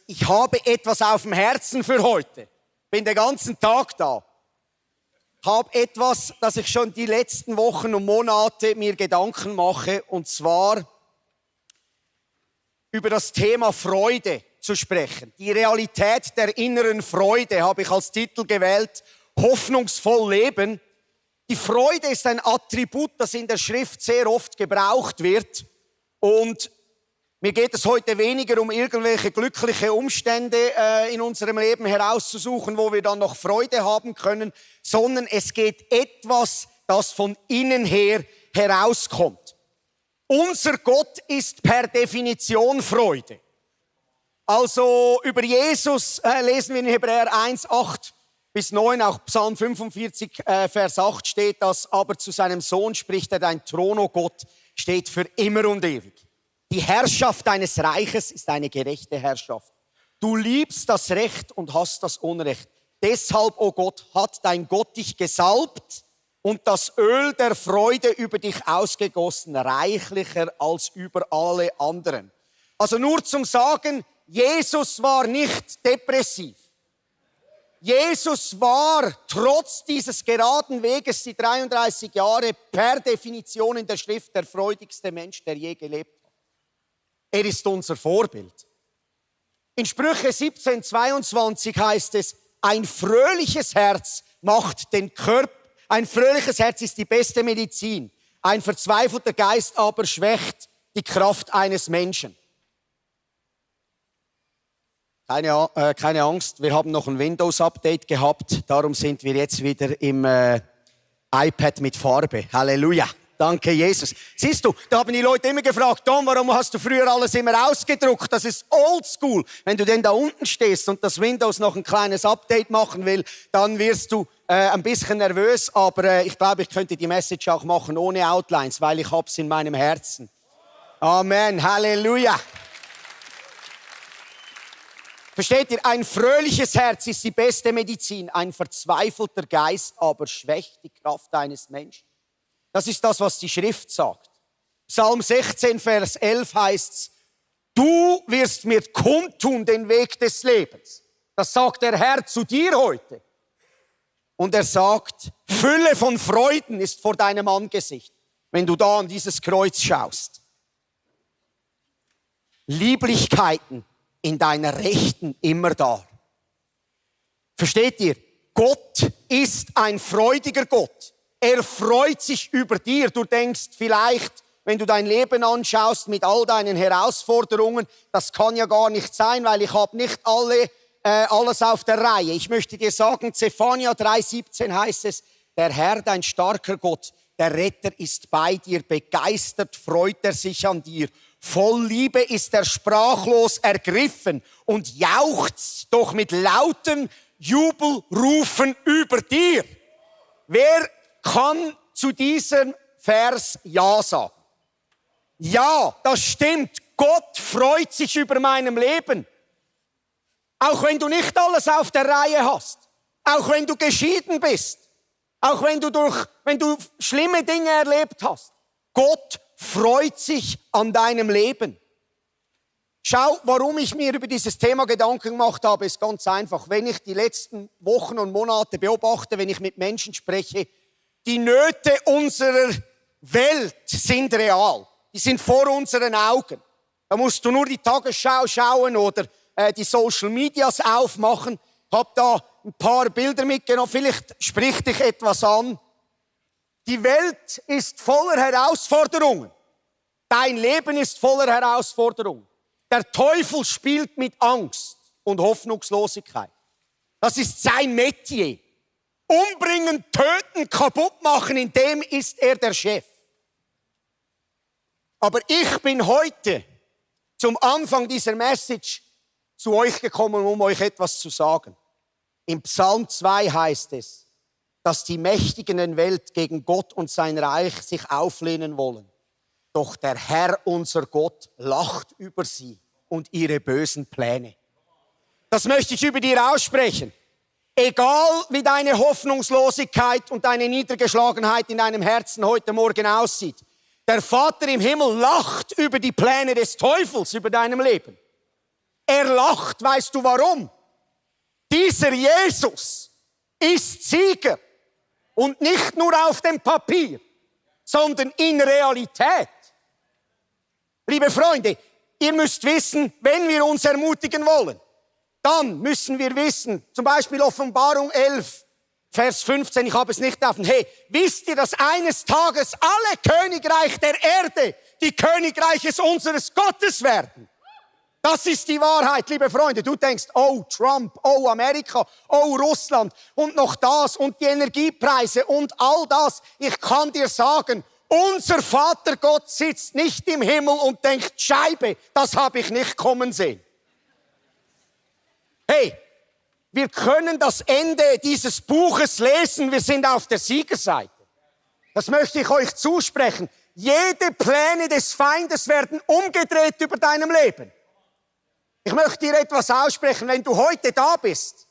ich habe etwas auf dem Herzen für heute. Bin den ganzen Tag da. Habe etwas, das ich schon die letzten Wochen und Monate mir Gedanken mache, und zwar über das Thema Freude zu sprechen. Die Realität der inneren Freude habe ich als Titel gewählt, hoffnungsvoll leben. Die Freude ist ein Attribut, das in der Schrift sehr oft gebraucht wird, und mir geht es heute weniger um irgendwelche glückliche Umstände in unserem Leben herauszusuchen, wo wir dann noch Freude haben können, sondern es geht etwas, das von innen her herauskommt. Unser Gott ist per Definition Freude. Also über Jesus lesen wir in Hebräer 1, 8-9, auch Psalm 45, Vers 8 steht das, aber zu seinem Sohn spricht er, dein Thron, o Gott, steht für immer und ewig. Die Herrschaft deines Reiches ist eine gerechte Herrschaft. Du liebst das Recht und hast das Unrecht. Deshalb, o Gott, hat dein Gott dich gesalbt und das Öl der Freude über dich ausgegossen, reichlicher als über alle anderen. Also nur zum Sagen, Jesus war nicht depressiv. Jesus war trotz dieses geraden Weges, die 33 Jahre, per Definition in der Schrift der freudigste Mensch, der je gelebt hat. Er ist unser Vorbild. In Sprüche 17,22 heißt es, ein fröhliches Herz macht den Körper, ein fröhliches Herz ist die beste Medizin. Ein verzweifelter Geist aber schwächt die Kraft eines Menschen. Keine Angst, wir haben noch ein Windows-Update gehabt, darum sind wir jetzt wieder im iPad mit Farbe. Halleluja. Danke, Jesus. Siehst du, da haben die Leute immer gefragt, Tom, warum hast du früher alles immer ausgedruckt? Das ist oldschool. Wenn du denn da unten stehst und das Windows noch ein kleines Update machen will, dann wirst du ein bisschen nervös, aber ich glaube, ich könnte die Message auch machen ohne Outlines, weil ich hab's in meinem Herzen. Amen, Halleluja. Versteht ihr, ein fröhliches Herz ist die beste Medizin, ein verzweifelter Geist aber schwächt die Kraft eines Menschen. Das ist das, was die Schrift sagt. Psalm 16, Vers 11 heißt's, du wirst mir kundtun den Weg des Lebens. Das sagt der Herr zu dir heute. Und er sagt, Fülle von Freuden ist vor deinem Angesicht, wenn du da an dieses Kreuz schaust. Lieblichkeiten in deiner Rechten immer da. Versteht ihr? Gott ist ein freudiger Gott. Er freut sich über dir. Du denkst vielleicht, wenn du dein Leben anschaust mit all deinen Herausforderungen, das kann ja gar nicht sein, weil ich habe nicht alles auf der Reihe. Ich möchte dir sagen, Zephania 3,17 heißt es, der Herr, dein starker Gott, der Retter ist bei dir, begeistert freut er sich an dir. Voll Liebe ist er sprachlos ergriffen und jauchzt doch mit lautem Jubelrufen über dir. Wer kann zu diesem Vers Ja sagen? Ja, das stimmt. Gott freut sich über meinem Leben. Auch wenn du nicht alles auf der Reihe hast. Auch wenn du geschieden bist. Auch wenn du schlimme Dinge erlebt hast. Gott freut sich an deinem Leben. Schau, warum ich mir über dieses Thema Gedanken gemacht habe, ist ganz einfach. Wenn ich die letzten Wochen und Monate beobachte, wenn ich mit Menschen spreche, die Nöte unserer Welt sind real. Die sind vor unseren Augen. Da musst du nur die Tagesschau schauen oder die Social Medias aufmachen. Ich habe da ein paar Bilder mitgenommen. Vielleicht spricht dich etwas an. Die Welt ist voller Herausforderungen. Dein Leben ist voller Herausforderungen. Der Teufel spielt mit Angst und Hoffnungslosigkeit. Das ist sein Metier. Umbringen, töten, kaputt machen, in dem ist er der Chef. Aber ich bin heute zum Anfang dieser Message zu euch gekommen, um euch etwas zu sagen. Im Psalm 2 heißt es, dass die Mächtigen in der Welt gegen Gott und sein Reich sich auflehnen wollen. Doch der Herr, unser Gott, lacht über sie und ihre bösen Pläne. Das möchte ich über dir aussprechen. Egal wie deine Hoffnungslosigkeit und deine Niedergeschlagenheit in deinem Herzen heute Morgen aussieht, der Vater im Himmel lacht über die Pläne des Teufels über deinem Leben. Er lacht, weißt du warum? Dieser Jesus ist Sieger. Und nicht nur auf dem Papier, sondern in Realität. Liebe Freunde, ihr müsst wissen, wenn wir uns ermutigen wollen, dann müssen wir wissen, zum Beispiel Offenbarung 11, Vers 15, ich habe es nicht offen. Hey, wisst ihr, dass eines Tages alle Königreich der Erde die Königreiches unseres Gottes werden? Das ist die Wahrheit, liebe Freunde. Du denkst, oh Trump, oh Amerika, oh Russland und noch das und die Energiepreise und all das. Ich kann dir sagen, unser Vater Gott sitzt nicht im Himmel und denkt, Scheibe, das habe ich nicht kommen sehen. Hey, wir können das Ende dieses Buches lesen, wir sind auf der Siegerseite. Das möchte ich euch zusprechen. Jede Pläne des Feindes werden umgedreht über deinem Leben. Ich möchte dir etwas aussprechen, wenn du heute da bist.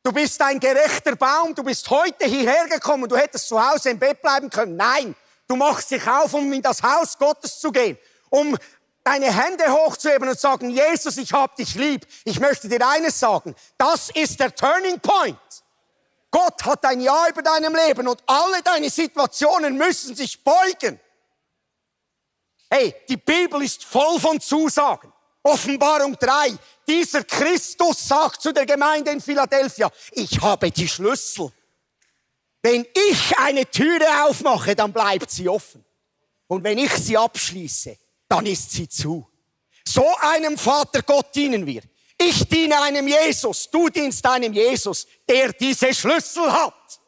Du bist ein gerechter Baum, du bist heute hierher gekommen, du hättest zu Hause im Bett bleiben können. Nein, du machst dich auf, um in das Haus Gottes zu gehen, um deine Hände hochzuheben und zu sagen, Jesus, ich hab dich lieb. Ich möchte dir eines sagen, das ist der Turning Point. Gott hat ein Ja über deinem Leben und alle deine Situationen müssen sich beugen. Hey, die Bibel ist voll von Zusagen. Offenbarung 3, dieser Christus sagt zu der Gemeinde in Philadelphia, ich habe die Schlüssel. Wenn ich eine Türe aufmache, dann bleibt sie offen. Und wenn ich sie abschließe, dann ist sie zu. So einem Vater Gott dienen wir. Ich diene einem Jesus, du dienst einem Jesus, der diese Schlüssel hat.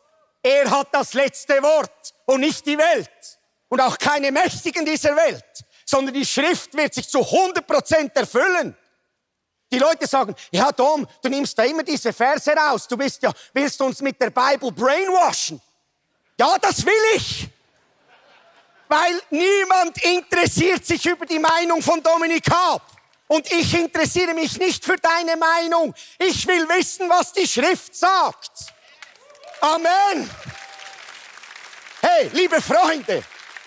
Er hat das letzte Wort und nicht die Welt. Und auch keine Mächtigen dieser Welt. Sondern die Schrift wird sich zu 100% erfüllen. Die Leute sagen, ja Dom, du nimmst da immer diese Verse raus, du willst uns mit der Bibel brainwashen. Ja, das will ich. Weil niemand interessiert sich über die Meinung von Dominik Haab. Und ich interessiere mich nicht für deine Meinung. Ich will wissen, was die Schrift sagt. Amen. Hey, liebe Freunde,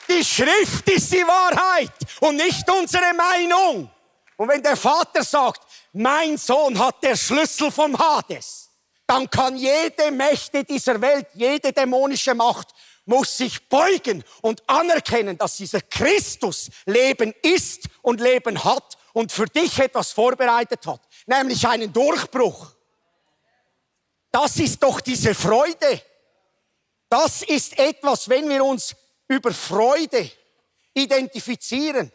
die Schrift ist die Wahrheit und nicht unsere Meinung. Und wenn der Vater sagt, mein Sohn hat der Schlüssel vom Hades, dann kann jede Mächte dieser Welt, jede dämonische Macht, muss sich beugen und anerkennen, dass dieser Christus Leben ist und Leben hat und für dich etwas vorbereitet hat, nämlich einen Durchbruch. Das ist doch diese Freude. Das ist etwas, wenn wir uns über Freude identifizieren.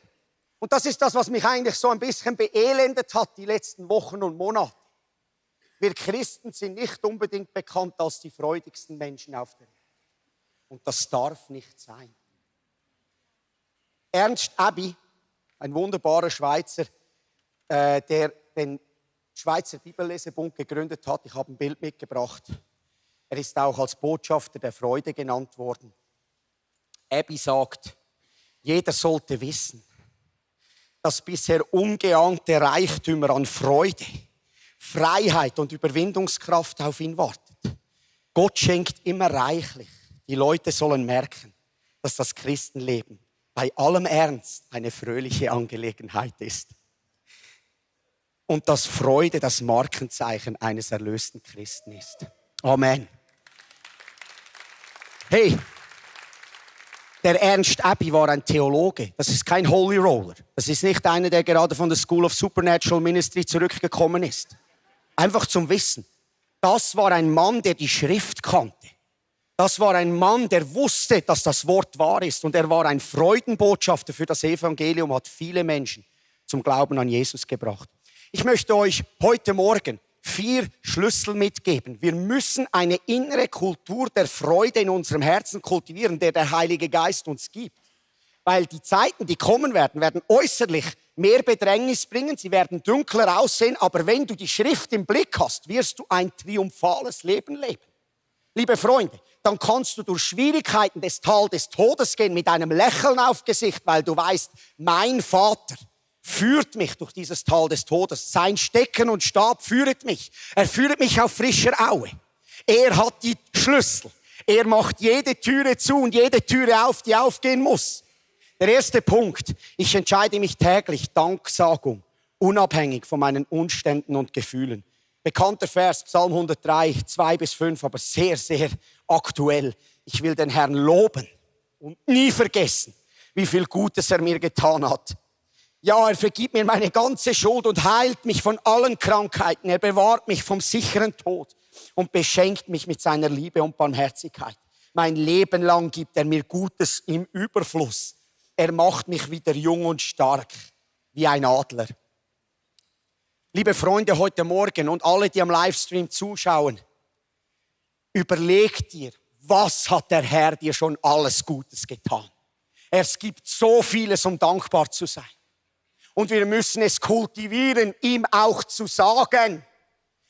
Und das ist das, was mich eigentlich so ein bisschen beelendet hat die letzten Wochen und Monate. Wir Christen sind nicht unbedingt bekannt als die freudigsten Menschen auf der Welt. Und das darf nicht sein. Ernst Abbey, ein wunderbarer Schweizer, der den Schweizer Bibellesebund gegründet hat. Ich habe ein Bild mitgebracht. Er ist auch als Botschafter der Freude genannt worden. Abbey sagt, jeder sollte wissen, dass bisher ungeahnte Reichtümer an Freude, Freiheit und Überwindungskraft auf ihn wartet. Gott schenkt immer reichlich. Die Leute sollen merken, dass das Christenleben bei allem Ernst eine fröhliche Angelegenheit ist. Und dass Freude das Markenzeichen eines erlösten Christen ist. Amen. Hey, der Ernst Abbey war ein Theologe. Das ist kein Holy Roller. Das ist nicht einer, der gerade von der School of Supernatural Ministry zurückgekommen ist. Einfach zum Wissen. Das war ein Mann, der die Schrift kannte. Das war ein Mann, der wusste, dass das Wort wahr ist. Und er war ein Freudenbotschafter für das Evangelium, hat viele Menschen zum Glauben an Jesus gebracht. Ich möchte euch heute Morgen 4 Schlüssel mitgeben. Wir müssen eine innere Kultur der Freude in unserem Herzen kultivieren, der Heilige Geist uns gibt. Weil die Zeiten, die kommen werden äußerlich mehr Bedrängnis bringen, sie werden dunkler aussehen, aber wenn du die Schrift im Blick hast, wirst du ein triumphales Leben leben. Liebe Freunde, dann kannst du durch Schwierigkeiten des Tal des Todes gehen mit einem Lächeln auf Gesicht, weil du weißt, mein Vater führt mich durch dieses Tal des Todes. Sein Stecken und Stab führt mich. Er führt mich auf frischer Aue. Er hat die Schlüssel. Er macht jede Türe zu und jede Türe auf, die aufgehen muss. Der erste Punkt. Ich entscheide mich täglich, Danksagung unabhängig von meinen Umständen und Gefühlen. Bekannter Vers, Psalm 103, 2-5, aber sehr, sehr aktuell. Ich will den Herrn loben und nie vergessen, wie viel Gutes er mir getan hat. Ja, er vergibt mir meine ganze Schuld und heilt mich von allen Krankheiten. Er bewahrt mich vom sicheren Tod und beschenkt mich mit seiner Liebe und Barmherzigkeit. Mein Leben lang gibt er mir Gutes im Überfluss. Er macht mich wieder jung und stark, wie ein Adler. Liebe Freunde, heute Morgen und alle, die am Livestream zuschauen, überleg dir, was hat der Herr dir schon alles Gutes getan? Es gibt so vieles, um dankbar zu sein. Und wir müssen es kultivieren, ihm auch zu sagen.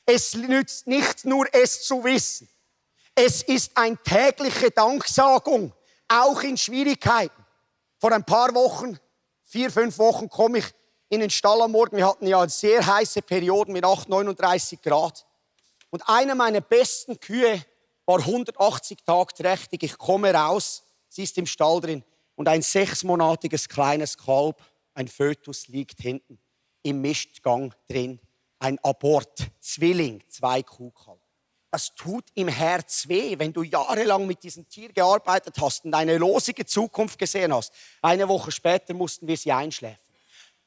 Es nützt nicht nur, es zu wissen. Es ist eine tägliche Danksagung, auch in Schwierigkeiten. Vor ein paar Wochen, 4-5 Wochen, komme ich in den Stall am Morgen. Wir hatten ja sehr heiße Perioden mit 39 Grad. Und eine meiner besten Kühe war 180 Tage trächtig. Ich komme raus, sie ist im Stall drin. Und ein 6-monatiges kleines Kalb, ein Fötus, liegt hinten im Mistgang drin. Ein Abort, Zwilling, 2 Kuhkalben. Das tut im Herz weh, wenn du jahrelang mit diesem Tier gearbeitet hast und eine losige Zukunft gesehen hast. Eine Woche später mussten wir sie einschläfen.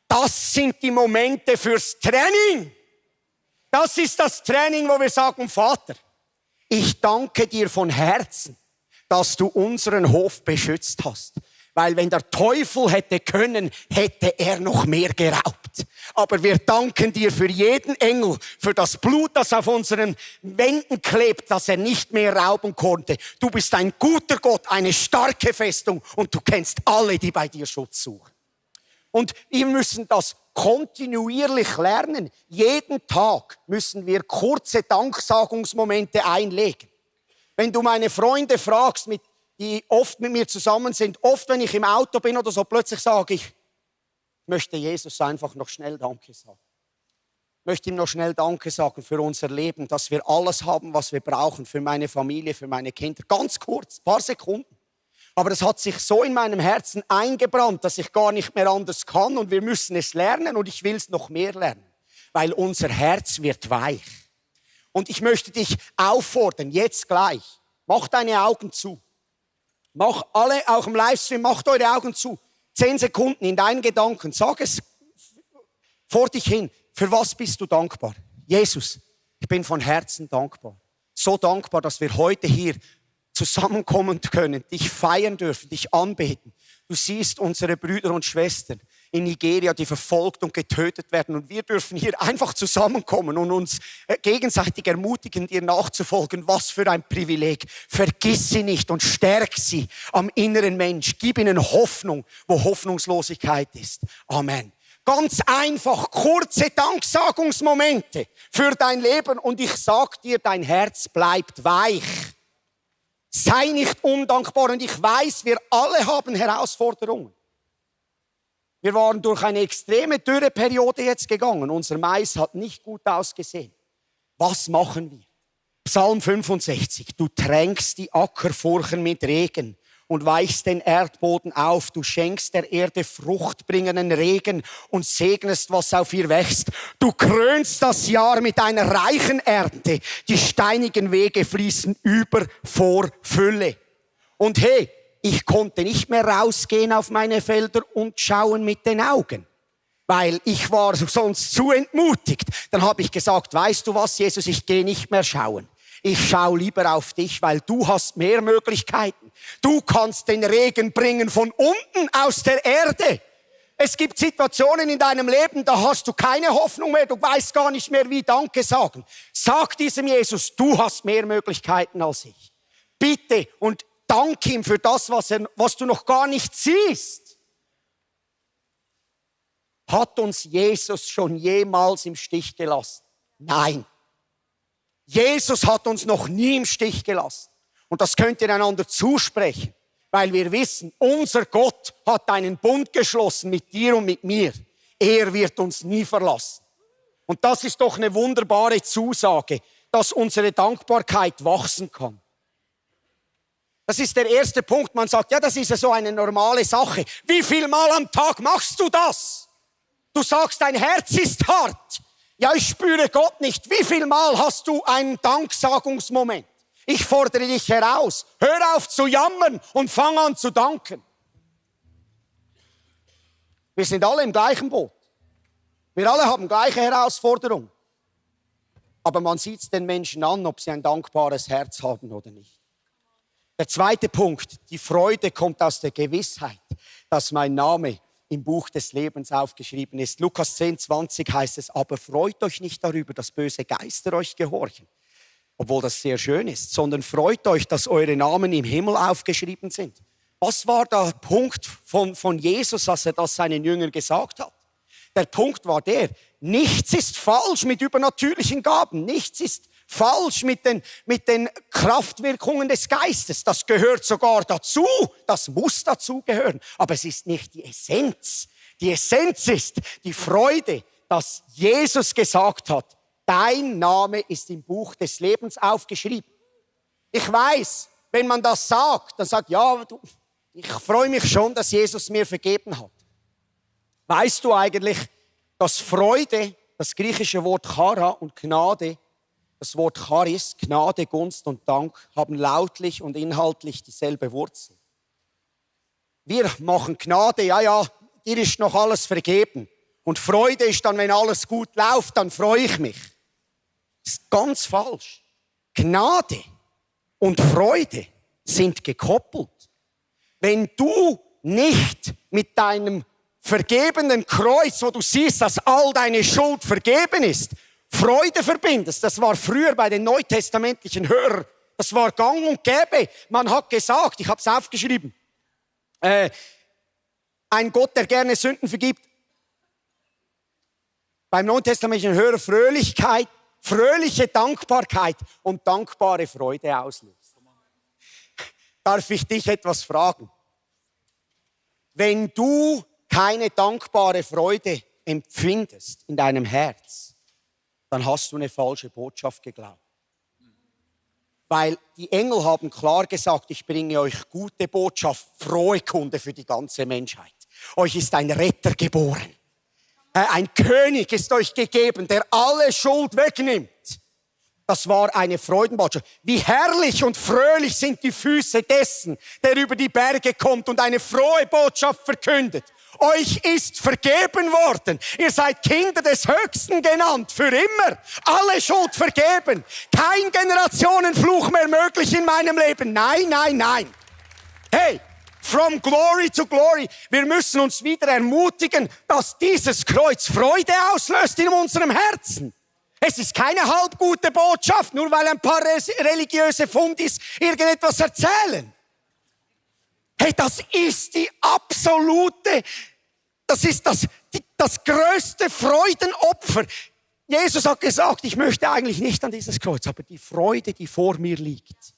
Das sind die Momente fürs Training. Das ist das Training, wo wir sagen, Vater, ich danke dir von Herzen, dass du unseren Hof beschützt hast. Weil wenn der Teufel hätte können, hätte er noch mehr geraubt. Aber wir danken dir für jeden Engel, für das Blut, das auf unseren Wänden klebt, dass er nicht mehr rauben konnte. Du bist ein guter Gott, eine starke Festung und du kennst alle, die bei dir Schutz suchen. Und wir müssen das kontinuierlich lernen. Jeden Tag müssen wir kurze Danksagungsmomente einlegen. Wenn du meine Freunde fragst, die oft mit mir zusammen sind, oft wenn ich im Auto bin oder so, plötzlich sage ich möchte Jesus einfach noch schnell Danke sagen. Ich möchte ihm noch schnell Danke sagen für unser Leben, dass wir alles haben, was wir brauchen, für meine Familie, für meine Kinder. Ganz kurz, ein paar Sekunden. Aber das hat sich so in meinem Herzen eingebrannt, dass ich gar nicht mehr anders kann und wir müssen es lernen und ich will es noch mehr lernen, weil unser Herz wird weich. Und ich möchte dich auffordern, jetzt gleich, mach deine Augen zu. Mach alle, auch im Livestream, macht eure Augen zu. 10 Sekunden in deinen Gedanken. Sag es vor dich hin. Für was bist du dankbar? Jesus, ich bin von Herzen dankbar. So dankbar, dass wir heute hier zusammenkommen können, dich feiern dürfen, dich anbeten. Du siehst unsere Brüder und Schwestern in Nigeria, die verfolgt und getötet werden. Und wir dürfen hier einfach zusammenkommen und uns gegenseitig ermutigen, dir nachzufolgen. Was für ein Privileg. Vergiss sie nicht und stärk sie am inneren Mensch. Gib ihnen Hoffnung, wo Hoffnungslosigkeit ist. Amen. Ganz einfach, kurze Danksagungsmomente für dein Leben. Und ich sag dir, dein Herz bleibt weich. Sei nicht undankbar. Und ich weiß, wir alle haben Herausforderungen. Wir waren durch eine extreme Dürreperiode jetzt gegangen. Unser Mais hat nicht gut ausgesehen. Was machen wir? Psalm 65. Du tränkst die Ackerfurchen mit Regen und weichst den Erdboden auf. Du schenkst der Erde fruchtbringenden Regen und segnest, was auf ihr wächst. Du krönst das Jahr mit einer reichen Ernte. Die steinigen Wege fließen über vor Fülle. Und hey, ich konnte nicht mehr rausgehen auf meine Felder und schauen mit den Augen, weil ich war sonst zu entmutigt. Dann habe ich gesagt, weißt du was, Jesus, ich gehe nicht mehr schauen. Ich schaue lieber auf dich, weil du hast mehr Möglichkeiten. Du kannst den Regen bringen von unten aus der Erde. Es gibt Situationen in deinem Leben, da hast du keine Hoffnung mehr, du weißt gar nicht mehr, wie Danke sagen. Sag diesem Jesus, du hast mehr Möglichkeiten als ich. Bitte und dank ihm für das, was du noch gar nicht siehst. Hat uns Jesus schon jemals im Stich gelassen? Nein. Jesus hat uns noch nie im Stich gelassen. Und das könnt ihr einander zusprechen, weil wir wissen, unser Gott hat einen Bund geschlossen mit dir und mit mir. Er wird uns nie verlassen. Und das ist doch eine wunderbare Zusage, dass unsere Dankbarkeit wachsen kann. Das ist der erste Punkt. Man sagt, ja, das ist ja so eine normale Sache. Wie viel Mal am Tag machst du das? Du sagst, dein Herz ist hart. Ja, ich spüre Gott nicht. Wie viel Mal hast du einen Danksagungsmoment? Ich fordere dich heraus. Hör auf zu jammern und fang an zu danken. Wir sind alle im gleichen Boot. Wir alle haben gleiche Herausforderungen. Aber man sieht es den Menschen an, ob sie ein dankbares Herz haben oder nicht. Der zweite Punkt, die Freude kommt aus der Gewissheit, dass mein Name im Buch des Lebens aufgeschrieben ist. Lukas 10,20 heißt es, aber freut euch nicht darüber, dass böse Geister euch gehorchen, obwohl das sehr schön ist, sondern freut euch, dass eure Namen im Himmel aufgeschrieben sind. Was war der Punkt von Jesus, als er das seinen Jüngern gesagt hat? Der Punkt war der, nichts ist falsch mit übernatürlichen Gaben, nichts ist falsch mit den Kraftwirkungen des Geistes. Das gehört sogar dazu, das muss dazu gehören, aber es ist nicht die Essenz. Die Essenz ist die Freude, dass Jesus gesagt hat, dein Name ist im Buch des Lebens aufgeschrieben. Ich weiß, wenn man das sagt, dann sagt, ja, ich freue mich schon, dass Jesus mir vergeben hat. Weißt du eigentlich, dass Freude, das griechische Wort Chara und Gnade, das Wort Charis, Gnade, Gunst und Dank, haben lautlich und inhaltlich dieselbe Wurzel. Wir machen Gnade, ja, dir ist noch alles vergeben. Und Freude ist dann, wenn alles gut läuft, dann freue ich mich. Das ist ganz falsch. Gnade und Freude sind gekoppelt. Wenn du nicht mit deinem vergebenen Kreuz, wo du siehst, dass all deine Schuld vergeben ist, Freude verbindest, das war früher bei den neutestamentlichen Hörern, das war gang und gäbe. Man hat gesagt, ich habe es aufgeschrieben, ein Gott, der gerne Sünden vergibt, beim neutestamentlichen Hörer Fröhlichkeit, fröhliche Dankbarkeit und dankbare Freude auslöst. Darf ich dich etwas fragen? Wenn du keine dankbare Freude empfindest in deinem Herz, dann hast du eine falsche Botschaft geglaubt. Weil die Engel haben klar gesagt, ich bringe euch gute Botschaft, frohe Kunde für die ganze Menschheit. Euch ist ein Retter geboren. Ein König ist euch gegeben, der alle Schuld wegnimmt. Das war eine Freudenbotschaft. Wie herrlich und fröhlich sind die Füße dessen, der über die Berge kommt und eine frohe Botschaft verkündet. Euch ist vergeben worden. Ihr seid Kinder des Höchsten genannt, für immer. Alle Schuld vergeben. Kein Generationenfluch mehr möglich in meinem Leben. Nein, nein, nein. Hey, from glory to glory. Wir müssen uns wieder ermutigen, dass dieses Kreuz Freude auslöst in unserem Herzen. Es ist keine halbgute Botschaft, nur weil ein paar religiöse Fundis irgendetwas erzählen. Hey, das ist die absolute, das ist das größte Freudenopfer. Jesus hat gesagt, ich möchte eigentlich nicht an dieses Kreuz, aber die Freude, die vor mir liegt,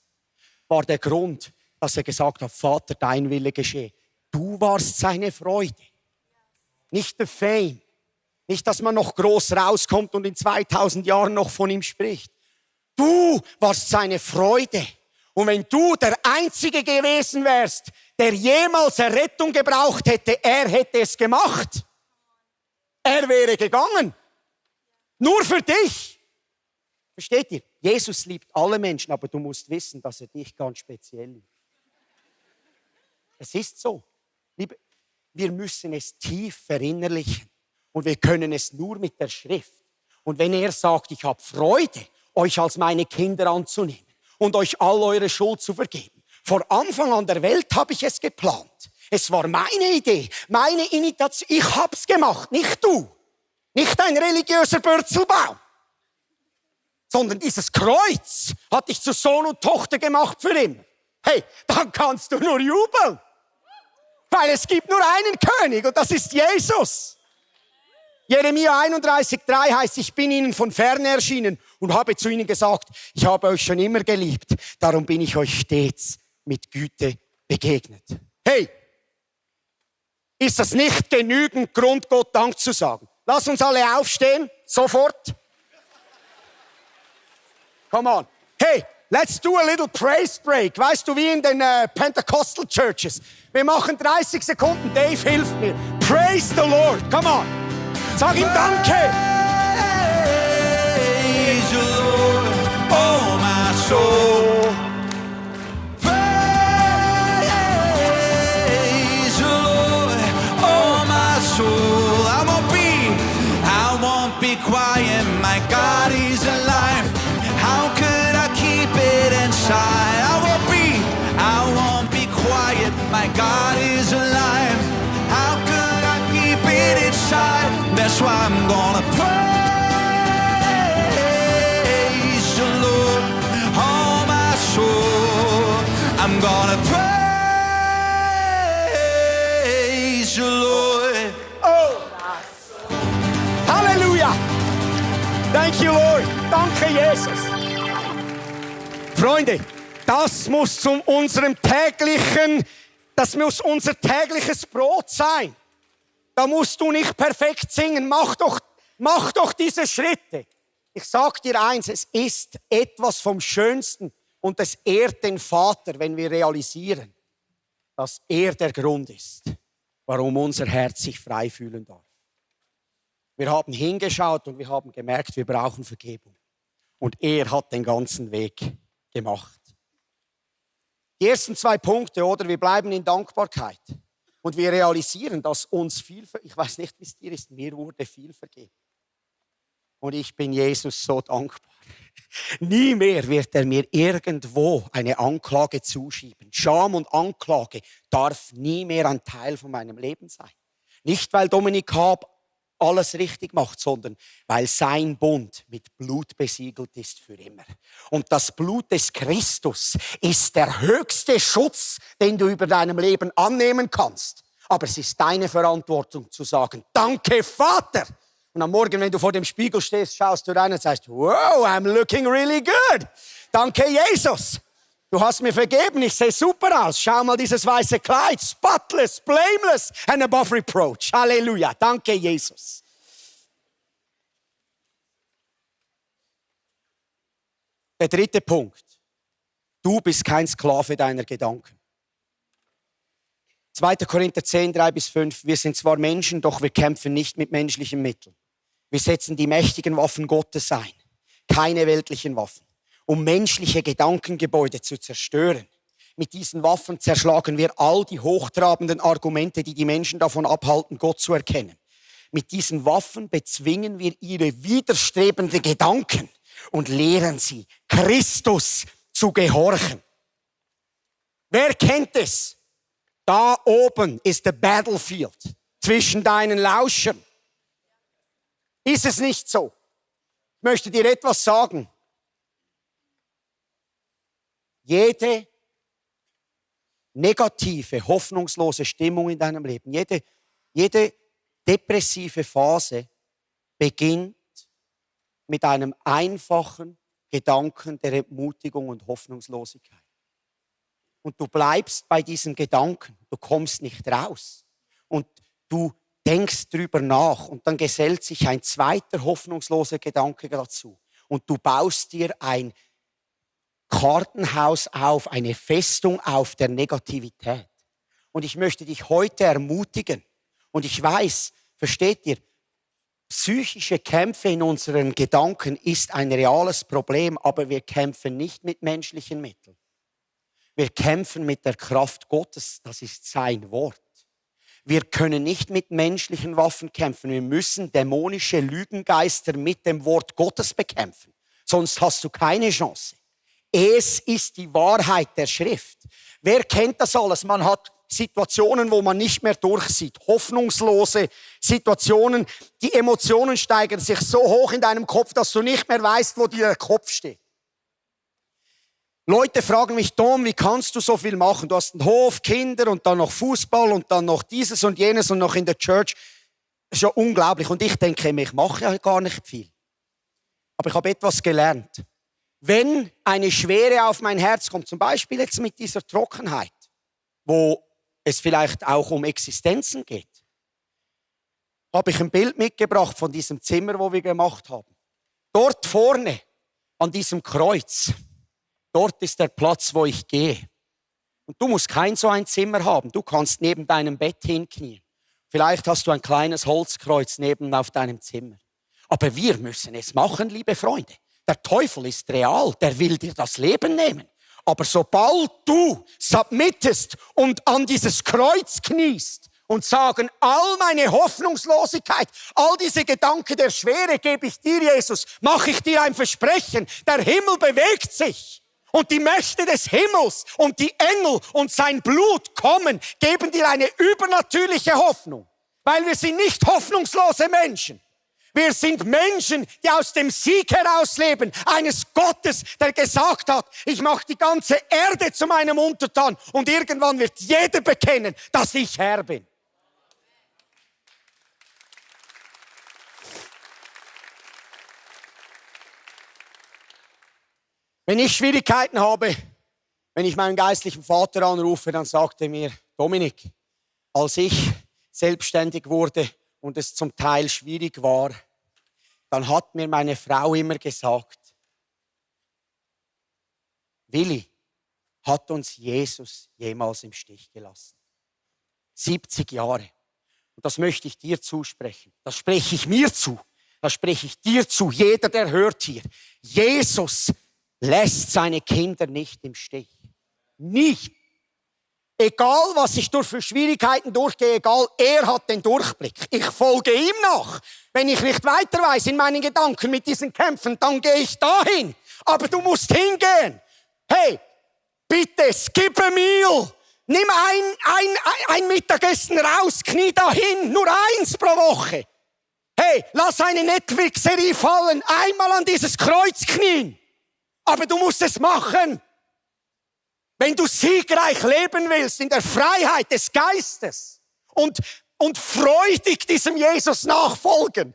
war der Grund, dass er gesagt hat, Vater, dein Wille geschehe. Du warst seine Freude, nicht der Fame. Nicht, dass man noch groß rauskommt und in 2000 Jahren noch von ihm spricht. Du warst seine Freude. Und wenn du der Einzige gewesen wärst, der jemals Errettung gebraucht hätte, er hätte es gemacht. Er wäre gegangen. Nur für dich. Versteht ihr? Jesus liebt alle Menschen, aber du musst wissen, dass er dich ganz speziell liebt. Es ist so. Liebe, wir müssen es tief verinnerlichen. Und wir können es nur mit der Schrift. Und wenn er sagt, ich habe Freude, euch als meine Kinder anzunehmen und euch all eure Schuld zu vergeben. Vor Anfang an der Welt habe ich es geplant. Es war meine Idee, meine Initiative. Ich habe es gemacht, nicht du. Nicht ein religiöser Bürzelbaum. Sondern dieses Kreuz hat dich zu Sohn und Tochter gemacht für immer. Hey, dann kannst du nur jubeln. Weil es gibt nur einen König und das ist Jesus. Jeremia 31,3 heißt, ich bin ihnen von ferne erschienen und habe zu ihnen gesagt, ich habe euch schon immer geliebt, darum bin ich euch stets mit Güte begegnet. Hey, ist das nicht genügend Grund, Gott Dank zu sagen? Lass uns alle aufstehen, sofort. Come on. Hey, let's do a little praise break. Weißt du, wie in den Pentecostal Churches. Wir machen 30 Sekunden, Dave hilft mir. Praise the Lord, come on. Sag ihm Danke. Praise you, Lord, oh my soul. Praise you, Lord, oh my soul. I won't be quiet. My God is alive. How could I keep it inside? I won't be quiet. My God is alive. How could I keep it inside? That's why I'm gonna praise the Lord, oh my soul. I'm gonna praise the Lord. Oh. Halleluja. Thank you, Lord. Danke, Jesus. Freunde, das muss unser tägliches Brot sein. Da musst du nicht perfekt singen. Mach doch diese Schritte. Ich sag dir eins, es ist etwas vom Schönsten und es ehrt den Vater, wenn wir realisieren, dass er der Grund ist, warum unser Herz sich frei fühlen darf. Wir haben hingeschaut und wir haben gemerkt, wir brauchen Vergebung. Und er hat den ganzen Weg gemacht. Die ersten 2 Punkte, oder? Wir bleiben in Dankbarkeit. Und wir realisieren, dass uns ich weiß nicht, wie es dir ist, mir wurde viel vergeben. Und ich bin Jesus so dankbar. Nie mehr wird er mir irgendwo eine Anklage zuschieben. Scham und Anklage darf nie mehr ein Teil von meinem Leben sein. Nicht, weil Dominik Haab alles richtig macht, sondern weil sein Bund mit Blut besiegelt ist für immer. Und das Blut des Christus ist der höchste Schutz, den du über deinem Leben annehmen kannst. Aber es ist deine Verantwortung zu sagen, danke Vater. Und am Morgen, wenn du vor dem Spiegel stehst, schaust du rein und sagst, wow, I'm looking really good. Danke Jesus. Du hast mir vergeben, ich sehe super aus. Schau mal dieses weiße Kleid. Spotless, blameless and above reproach. Halleluja. Danke, Jesus. Der 3. Punkt. Du bist kein Sklave deiner Gedanken. 2. Korinther 10, 3-5. Wir sind zwar Menschen, doch wir kämpfen nicht mit menschlichen Mitteln. Wir setzen die mächtigen Waffen Gottes ein. Keine weltlichen Waffen. Um menschliche Gedankengebäude zu zerstören. Mit diesen Waffen zerschlagen wir all die hochtrabenden Argumente, die die Menschen davon abhalten, Gott zu erkennen. Mit diesen Waffen bezwingen wir ihre widerstrebenden Gedanken und lehren sie, Christus zu gehorchen. Wer kennt es? Da oben ist der Battlefield zwischen deinen Lauschern. Ist es nicht so? Ich möchte dir etwas sagen. Jede negative, hoffnungslose Stimmung in deinem Leben, jede depressive Phase beginnt mit einem einfachen Gedanken der Entmutigung und Hoffnungslosigkeit. Und du bleibst bei diesen Gedanken, du kommst nicht raus. Und du denkst drüber nach und dann gesellt sich ein zweiter hoffnungsloser Gedanke dazu. Und du baust dir ein Kartenhaus auf, eine Festung auf der Negativität. Und ich möchte dich heute ermutigen. Und ich weiß, versteht ihr, psychische Kämpfe in unseren Gedanken ist ein reales Problem, aber wir kämpfen nicht mit menschlichen Mitteln. Wir kämpfen mit der Kraft Gottes, das ist sein Wort. Wir können nicht mit menschlichen Waffen kämpfen, wir müssen dämonische Lügengeister mit dem Wort Gottes bekämpfen. Sonst hast du keine Chance. Es ist die Wahrheit der Schrift. Wer kennt das alles? Man hat Situationen, wo man nicht mehr durchsieht. Hoffnungslose Situationen. Die Emotionen steigern sich so hoch in deinem Kopf, dass du nicht mehr weißt, wo dir der Kopf steht. Leute fragen mich, Tom, wie kannst du so viel machen? Du hast einen Hof, Kinder und dann noch Fußball und dann noch dieses und jenes und noch in der Church. Das ist ja unglaublich. Und ich denke, ich mache ja gar nicht viel. Aber ich habe etwas gelernt. Wenn eine Schwere auf mein Herz kommt, zum Beispiel jetzt mit dieser Trockenheit, wo es vielleicht auch um Existenzen geht, habe ich ein Bild mitgebracht von diesem Zimmer, wo wir gemacht haben. Dort vorne, an diesem Kreuz, dort ist der Platz, wo ich gehe. Und du musst kein so ein Zimmer haben. Du kannst neben deinem Bett hinknien. Vielleicht hast du ein kleines Holzkreuz neben auf deinem Zimmer. Aber wir müssen es machen, liebe Freunde. Der Teufel ist real, der will dir das Leben nehmen. Aber sobald du submittest und an dieses Kreuz kniest und sagen, all meine Hoffnungslosigkeit, all diese Gedanken der Schwere gebe ich dir, Jesus, mache ich dir ein Versprechen. Der Himmel bewegt sich. Und die Mächte des Himmels und die Engel und sein Blut kommen, geben dir eine übernatürliche Hoffnung. Weil wir sind nicht hoffnungslose Menschen. Wir sind Menschen, die aus dem Sieg heraus leben, eines Gottes, der gesagt hat, ich mache die ganze Erde zu meinem Untertan und irgendwann wird jeder bekennen, dass ich Herr bin. Wenn ich Schwierigkeiten habe, wenn ich meinen geistlichen Vater anrufe, dann sagt er mir, Dominik, als ich selbstständig wurde und es zum Teil schwierig war, dann hat mir meine Frau immer gesagt, Willi, hat uns Jesus jemals im Stich gelassen? 70 Jahre. Und das möchte ich dir zusprechen. Das spreche ich mir zu. Das spreche ich dir zu. Jeder, der hört hier. Jesus lässt seine Kinder nicht im Stich. Nicht. Egal, was ich für Schwierigkeiten durchgehe, egal, er hat den Durchblick. Ich folge ihm nach. Wenn ich nicht weiter weiß in meinen Gedanken mit diesen Kämpfen, dann gehe ich dahin. Aber du musst hingehen. Hey, bitte, skip a meal. Nimm ein Mittagessen raus, knie dahin, nur 1 pro Woche. Hey, lass eine Netflix-Serie fallen, einmal an dieses Kreuz knien. Aber du musst es machen. Wenn du siegreich leben willst in der Freiheit des Geistes und freudig diesem Jesus nachfolgen,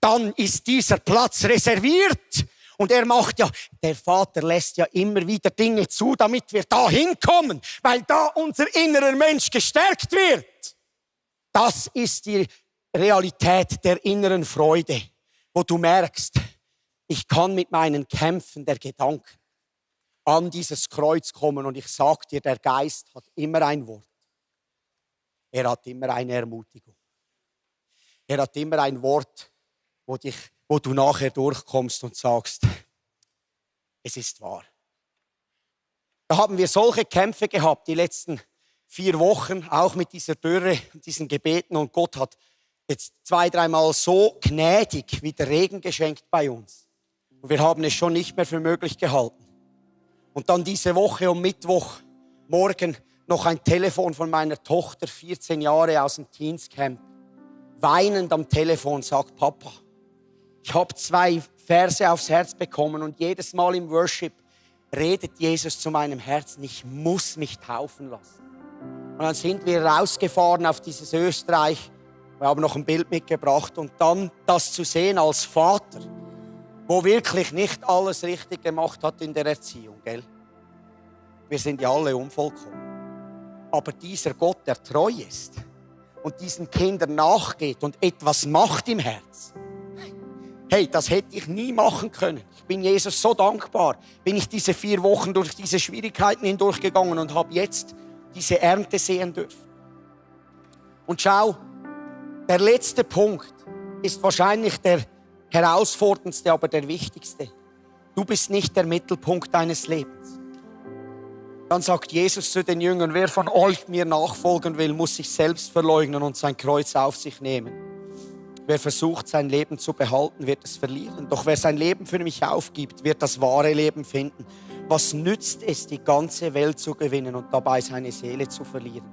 dann ist dieser Platz reserviert. Und er macht ja, der Vater lässt ja immer wieder Dinge zu, damit wir da hinkommen, weil da unser innerer Mensch gestärkt wird. Das ist die Realität der inneren Freude, wo du merkst, ich kann mit meinen Kämpfen der Gedanken an dieses Kreuz kommen und ich sag dir, der Geist hat immer ein Wort. Er hat immer eine Ermutigung. Er hat immer ein Wort, wo du nachher durchkommst und sagst, es ist wahr. Da haben wir solche Kämpfe gehabt, die letzten 4 Wochen, auch mit dieser Dürre und diesen Gebeten. Und Gott hat jetzt 2-3 Mal so gnädig wieder Regen geschenkt bei uns. Und wir haben es schon nicht mehr für möglich gehalten. Und dann diese Woche um Mittwochmorgen noch ein Telefon von meiner Tochter, 14 Jahre aus dem Teenscamp, weinend am Telefon, sagt, Papa, ich habe 2 Verse aufs Herz bekommen und jedes Mal im Worship redet Jesus zu meinem Herzen, ich muss mich taufen lassen. Und dann sind wir rausgefahren auf dieses Österreich, wir haben noch ein Bild mitgebracht und dann das zu sehen als Vater, wo wirklich nicht alles richtig gemacht hat in der Erziehung, gell? Wir sind ja alle unvollkommen. Aber dieser Gott, der treu ist und diesen Kindern nachgeht und etwas macht im Herz, hey, das hätte ich nie machen können. Ich bin Jesus so dankbar, bin ich diese 4 Wochen durch diese Schwierigkeiten hindurchgegangen und habe jetzt diese Ernte sehen dürfen. Und schau, der letzte Punkt ist wahrscheinlich der herausforderndste, aber der wichtigste. Du bist nicht der Mittelpunkt deines Lebens. Dann sagt Jesus zu den Jüngern, wer von euch mir nachfolgen will, muss sich selbst verleugnen und sein Kreuz auf sich nehmen. Wer versucht, sein Leben zu behalten, wird es verlieren. Doch wer sein Leben für mich aufgibt, wird das wahre Leben finden. Was nützt es, die ganze Welt zu gewinnen und dabei seine Seele zu verlieren?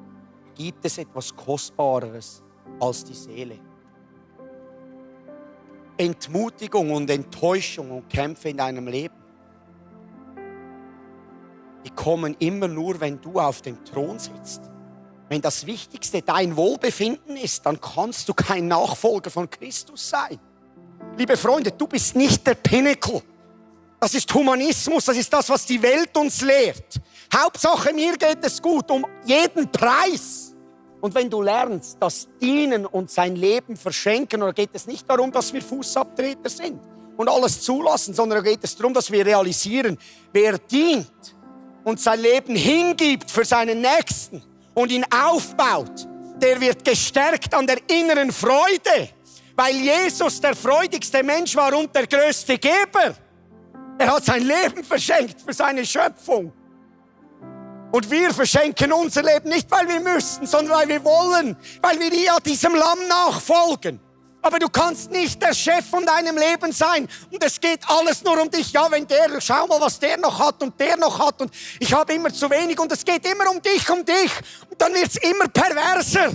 Gibt es etwas Kostbareres als die Seele? Entmutigung und Enttäuschung und Kämpfe in deinem Leben, die kommen immer nur, wenn du auf dem Thron sitzt. Wenn das Wichtigste dein Wohlbefinden ist, dann kannst du kein Nachfolger von Christus sein. Liebe Freunde, du bist nicht der Pinnacle. Das ist Humanismus, das ist das, was die Welt uns lehrt. Hauptsache, mir geht es gut, um jeden Preis. Und wenn du lernst, das Dienen und sein Leben verschenken, oder geht es nicht darum, dass wir Fußabtreter sind und alles zulassen, sondern geht es darum, dass wir realisieren, wer dient und sein Leben hingibt für seinen Nächsten und ihn aufbaut, der wird gestärkt an der inneren Freude, weil Jesus der freudigste Mensch war und der größte Geber. Er hat sein Leben verschenkt für seine Schöpfung. Und wir verschenken unser Leben nicht, weil wir müssen, sondern weil wir wollen, weil wir ja diesem Lamm nachfolgen. Aber du kannst nicht der Chef von deinem Leben sein und es geht alles nur um dich. Ja, wenn der, schau mal, was der noch hat und der noch hat und ich habe immer zu wenig und es geht immer um dich. Und dann wird es immer perverser.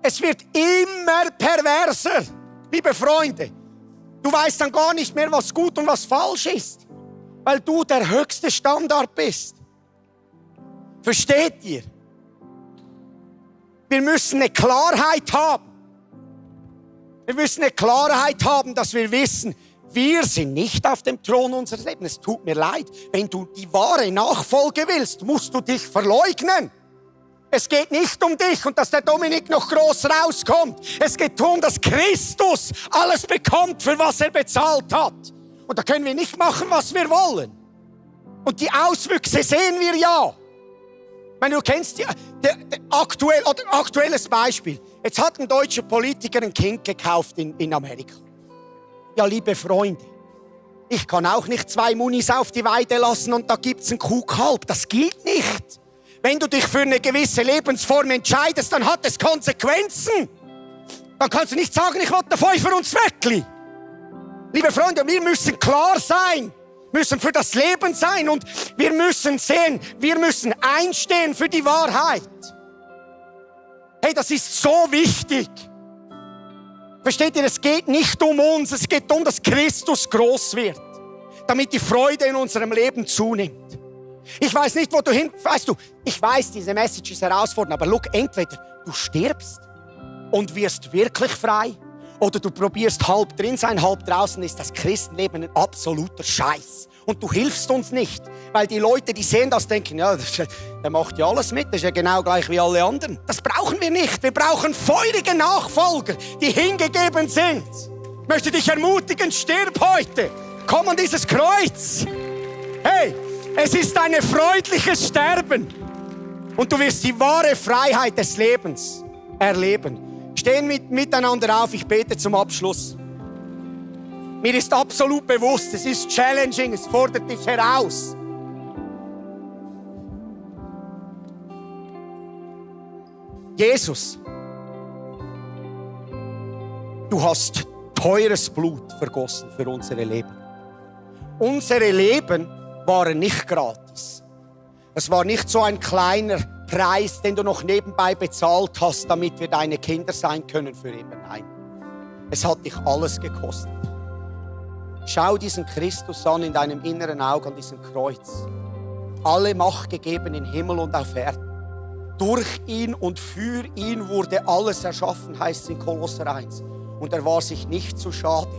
Es wird immer perverser, liebe Freunde. Du weißt dann gar nicht mehr, was gut und was falsch ist, weil du der höchste Standard bist. Versteht ihr? Wir müssen eine Klarheit haben. Wir müssen eine Klarheit haben, dass wir wissen, wir sind nicht auf dem Thron unseres Lebens. Es tut mir leid. Wenn du die wahre Nachfolge willst, musst du dich verleugnen. Es geht nicht um dich und dass der Dominik noch groß rauskommt. Es geht darum, dass Christus alles bekommt, für was er bezahlt hat. Und da können wir nicht machen, was wir wollen. Und die Auswüchse sehen wir ja. Ich meine, du kennst aktuelles Beispiel. Jetzt hat ein deutscher Politiker ein Kind gekauft in Amerika. Ja, liebe Freunde, ich kann auch nicht 2 Munis auf die Weide lassen und da gibt's ein Kuhkalb. Das geht nicht. Wenn du dich für eine gewisse Lebensform entscheidest, dann hat es Konsequenzen. Dann kannst du nicht sagen, ich will den Fünfer und Zweckli. Liebe Freunde, wir müssen klar sein. Müssen für das Leben sein und wir müssen sehen, wir müssen einstehen für die Wahrheit. Hey, das ist so wichtig. Versteht ihr, es geht nicht um uns, es geht darum, dass Christus groß wird, damit die Freude in unserem Leben zunimmt. Ich weiß nicht, wo du hin, weißt du, ich weiß, diese Message ist herausfordernd, aber look, entweder du stirbst und wirst wirklich frei, oder du probierst halb drin sein, halb draußen, ist das Christenleben ein absoluter Scheiß. Und du hilfst uns nicht, weil die Leute, die sehen das, denken, ja, der macht ja alles mit, das ist ja genau gleich wie alle anderen. Das brauchen wir nicht. Wir brauchen feurige Nachfolger, die hingegeben sind. Ich möchte dich ermutigen, stirb heute. Komm an dieses Kreuz. Hey, es ist ein freudliches Sterben. Und du wirst die wahre Freiheit des Lebens erleben. Stehen miteinander auf, ich bete zum Abschluss. Mir ist absolut bewusst, es ist challenging, es fordert dich heraus. Jesus, du hast teures Blut vergossen für unsere Leben. Unsere Leben waren nicht gratis. Es war nicht so ein kleiner Preis, den du noch nebenbei bezahlt hast, damit wir deine Kinder sein können für immer. Nein, es hat dich alles gekostet. Schau diesen Christus an in deinem inneren Auge, an diesem Kreuz. Alle Macht gegeben in Himmel und auf Erden. Durch ihn und für ihn wurde alles erschaffen, heißt es in Kolosser 1. Und er war sich nicht zu schade,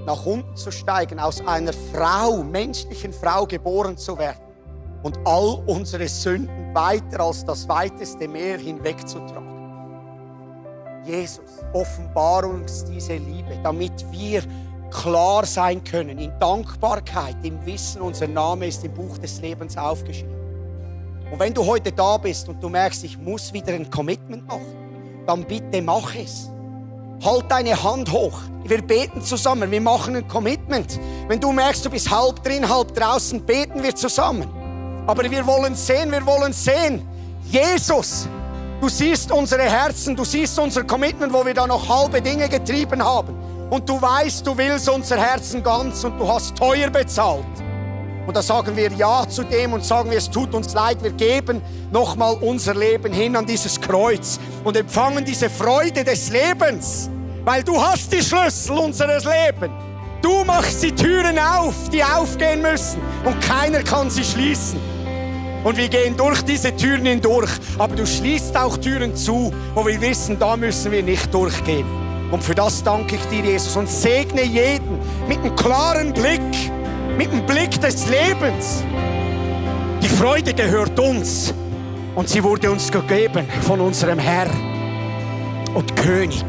nach unten zu steigen, aus einer Frau, menschlichen Frau geboren zu werden und all unsere Sünden weiter als das weiteste Meer hinwegzutragen. Jesus, offenbar uns diese Liebe, damit wir klar sein können, in Dankbarkeit, im Wissen, unser Name ist im Buch des Lebens aufgeschrieben. Und wenn du heute da bist und du merkst, ich muss wieder ein Commitment machen, dann bitte mach es. Halt deine Hand hoch. Wir beten zusammen, wir machen ein Commitment. Wenn du merkst, du bist halb drin, halb draußen, beten wir zusammen. Aber wir wollen sehen, Jesus, du siehst unsere Herzen, du siehst unser Commitment, wo wir da noch halbe Dinge getrieben haben. Und du weißt, du willst unser Herzen ganz und du hast teuer bezahlt. Und da sagen wir Ja zu dem und sagen wir, es tut uns leid, wir geben nochmal unser Leben hin an dieses Kreuz und empfangen diese Freude des Lebens, weil du hast die Schlüssel unseres Lebens. Du machst die Türen auf, die aufgehen müssen und keiner kann sie schließen. Und wir gehen durch diese Türen hindurch, aber du schließt auch Türen zu, wo wir wissen, da müssen wir nicht durchgehen. Und für das danke ich dir, Jesus, und segne jeden mit einem klaren Blick, mit dem Blick des Lebens. Die Freude gehört uns und sie wurde uns gegeben von unserem Herr und König,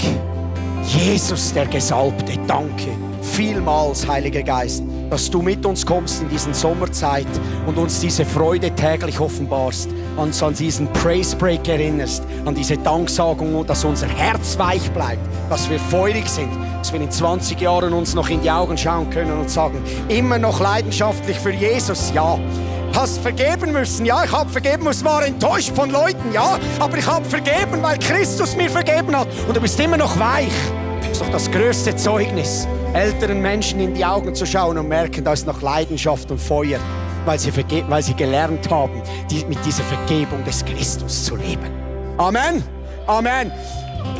Jesus der Gesalbte. Danke vielmals, Heiliger Geist, dass du mit uns kommst in diesen Sommerzeit und uns diese Freude täglich offenbarst, uns an diesen Praise Break erinnerst, an diese Danksagung und dass unser Herz weich bleibt, dass wir feurig sind, dass wir in 20 Jahren uns noch in die Augen schauen können und sagen, immer noch leidenschaftlich für Jesus, ja. Hast vergeben müssen, ja, ich habe vergeben müssen, war enttäuscht von Leuten, ja, aber ich habe vergeben, weil Christus mir vergeben hat und du bist immer noch weich. Das ist doch das größte Zeugnis, älteren Menschen in die Augen zu schauen und merken, da ist noch Leidenschaft und Feuer, weil sie gelernt haben, mit dieser Vergebung des Christus zu leben. Amen, Amen.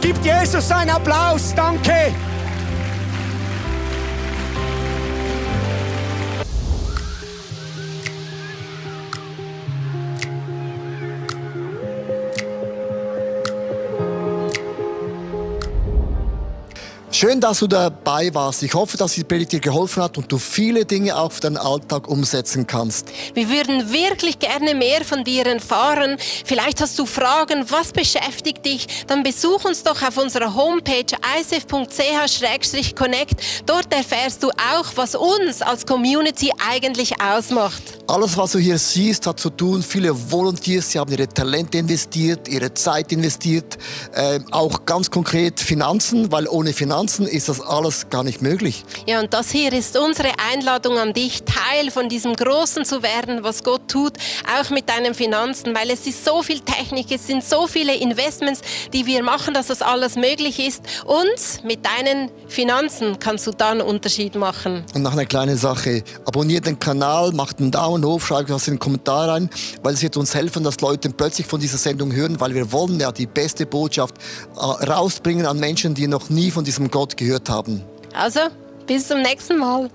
Gib Jesus einen Applaus, danke. Schön, dass du dabei warst. Ich hoffe, dass die Predigt dir geholfen hat und du viele Dinge auch für deinen Alltag umsetzen kannst. Wir würden wirklich gerne mehr von dir erfahren. Vielleicht hast du Fragen, was beschäftigt dich? Dann besuch uns doch auf unserer Homepage icf.ch/connect. Dort erfährst du auch, was uns als Community eigentlich ausmacht. Alles, was du hier siehst, hat zu tun. Viele Volunteers, sie haben ihre Talente investiert, ihre Zeit investiert. Auch ganz konkret Finanzen, weil ohne Finanzen ist das alles gar nicht möglich. Ja, und das hier ist unsere Einladung an dich, Teil von diesem Großen zu werden, was Gott tut, auch mit deinen Finanzen, weil es ist so viel Technik, es sind so viele Investments, die wir machen, dass das alles möglich ist. Und mit deinen Finanzen kannst du dann einen Unterschied machen. Und noch eine kleine Sache, abonniert den Kanal, macht einen Daumen hoch, schreibt was in den Kommentar rein, weil es wird uns helfen, dass Leute plötzlich von dieser Sendung hören, weil wir wollen ja die beste Botschaft rausbringen an Menschen, die noch nie von diesem Gott gehört haben. Also, bis zum nächsten Mal.